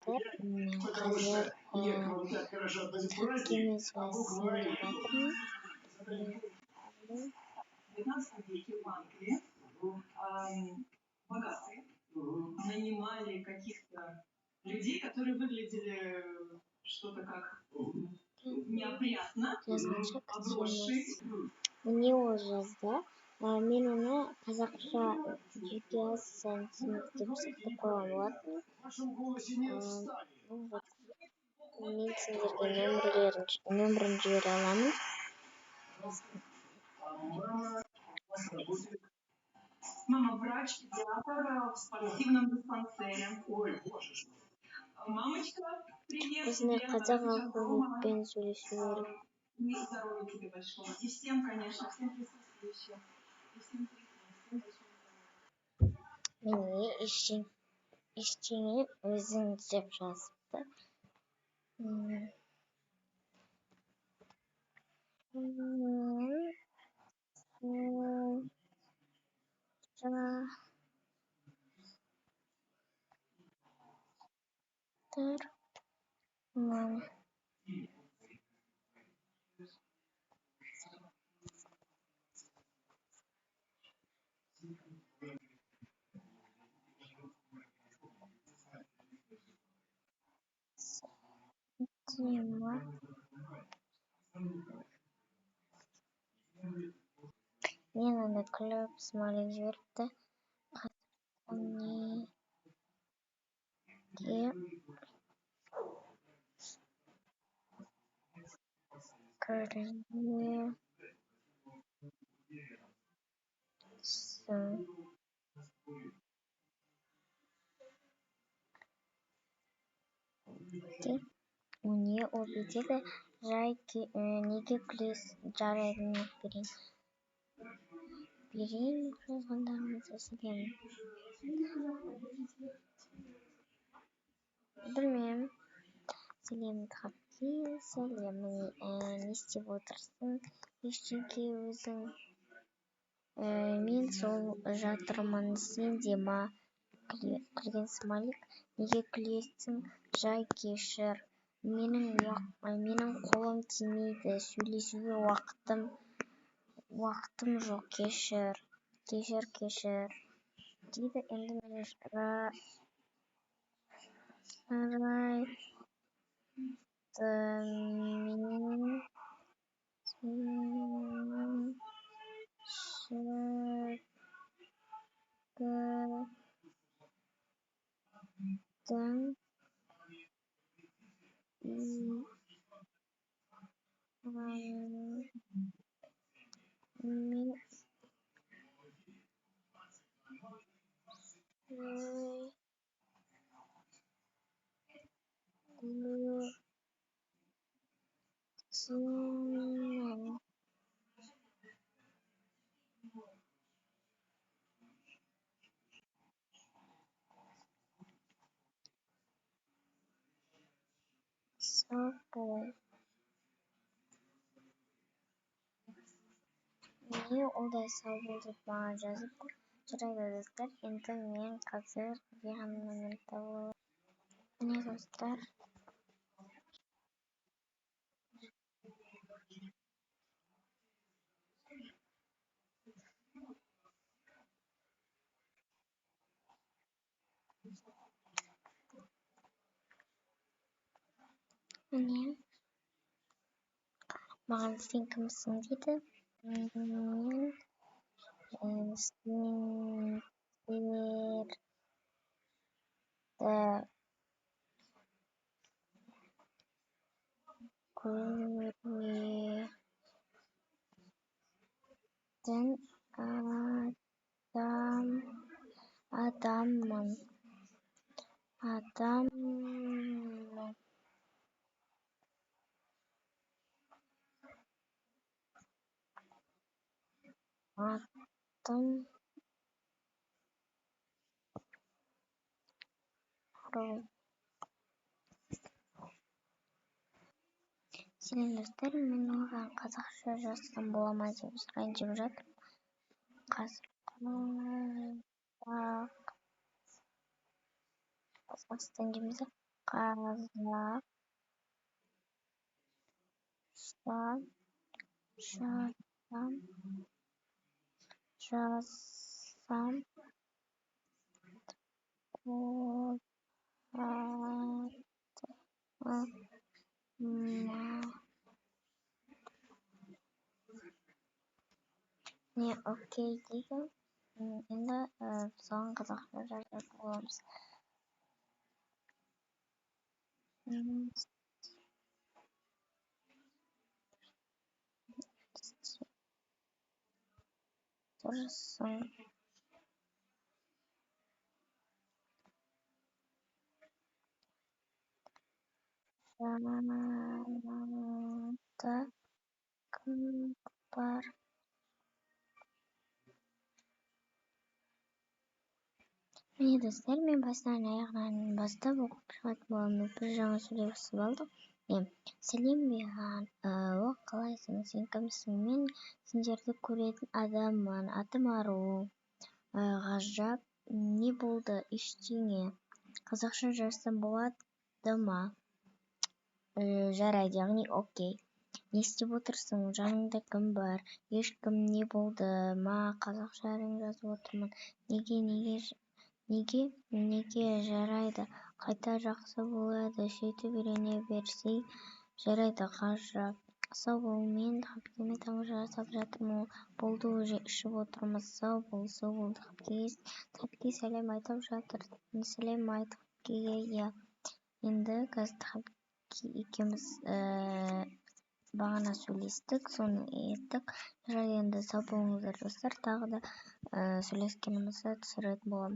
Мен қазір Сәткемен сөйлесейін деп жатырмын. В XIX веке в Англии богатые нанимали каких-то людей, которые выглядели что-то как неопрятно, Жазғанша обросшие. күтеміз. Міне, ол жазды. Мен оны қазақша GPS түсінік деп сақтап қойған болатынмын. Ну вот, мен сендерге нөмірін жібере аламын. Мама врач-педиатр в спортивном диспансере. Мамочка, привет Осындай тебе, она қазақ сейчас дома. алфавитпен сөйлесу керек. И здоровья тебе большого. И всем, конечно, всем присутствующим, и всем зрителям, всем большого здоровья. Міне, ештеңе, өзің деп жазыпты. Мен сол жатырмын. Тема. Мен ана күліп смайлик жіберіпті. Неге күлесің деп. Міне, ол бүйтеді: жай неге күлесің? Жарайды, мен оқып берейін. Берейін жазғандарыңызды. Сәлем. Білмеймін. Сәлем, Хапки, сәлем. Не істеп отырсың? Ештеңке, өзің? Мен сол жатырмын, сен де ма? Күлген смайлик. Неге күлесің? Жай, кешір. Менің қолым тимейді, сөйлесуге уақытым жоқ, кешір. Кешір, кешір дейді. Енді мен жарайды, мен сенің жігітің мен сөйлесемін. Сау бол. Міне, ол да сау бол деп маған жазыпты. Жарайды, достар, енді мен қазір Диананың нөмірін тауып аламын. Міне, достар. Міне, маған сен кімсің дейді. Мен сендерді көретін адаммын. Адаммын. Атым Ром. Сәлем, достар, мен оған қазақша жазсам бола ма деп сұрайын деп жатырмын. Қазір Қазақстан дейміз. Қазақша жазсам жазсам болады ма? Не, окей дейді. Енді соған қазақша жазатын боламыз. Тұрсың? Жаныңда кім бар? Міне, достар, мен басынан аяғынан бастап оқып шығатын боламын. Біз жаңа сөйлесіп алдық. Сәлем, Михан. О, қалайсың? Сен кімсің? Мен сендерді көретін адаммын. Атым Ару. Ғажап. Не болды? Ештеңе. Қазақша жазсам болады ма? Жарайды, яғни окей. Не істеп отырсың? Жаныңда кім бар? Ешкім. Не болды ма? Қазақша әрең жазып отырмын. Неге, неге, неге, неге? Жарайды, қайта жақсы болады, сөйтіп үйрене берсей. Жарайды, ғажап. Сау бол. Мен Хапкеме тамақ жасап жатырмын. Болды, уже ішіп отырмыз. Сау бол. Сау бол. Хапкеге сәлем айтып жатыр. Сәлем айт Хапкеге, иә. Енді қазір Хапке екеуміз бағана сөйлестік, соны еттік. Жарайды, енді сау болыңыздар, достар. Тағы да сөйлескенімізді түсіретін боламын.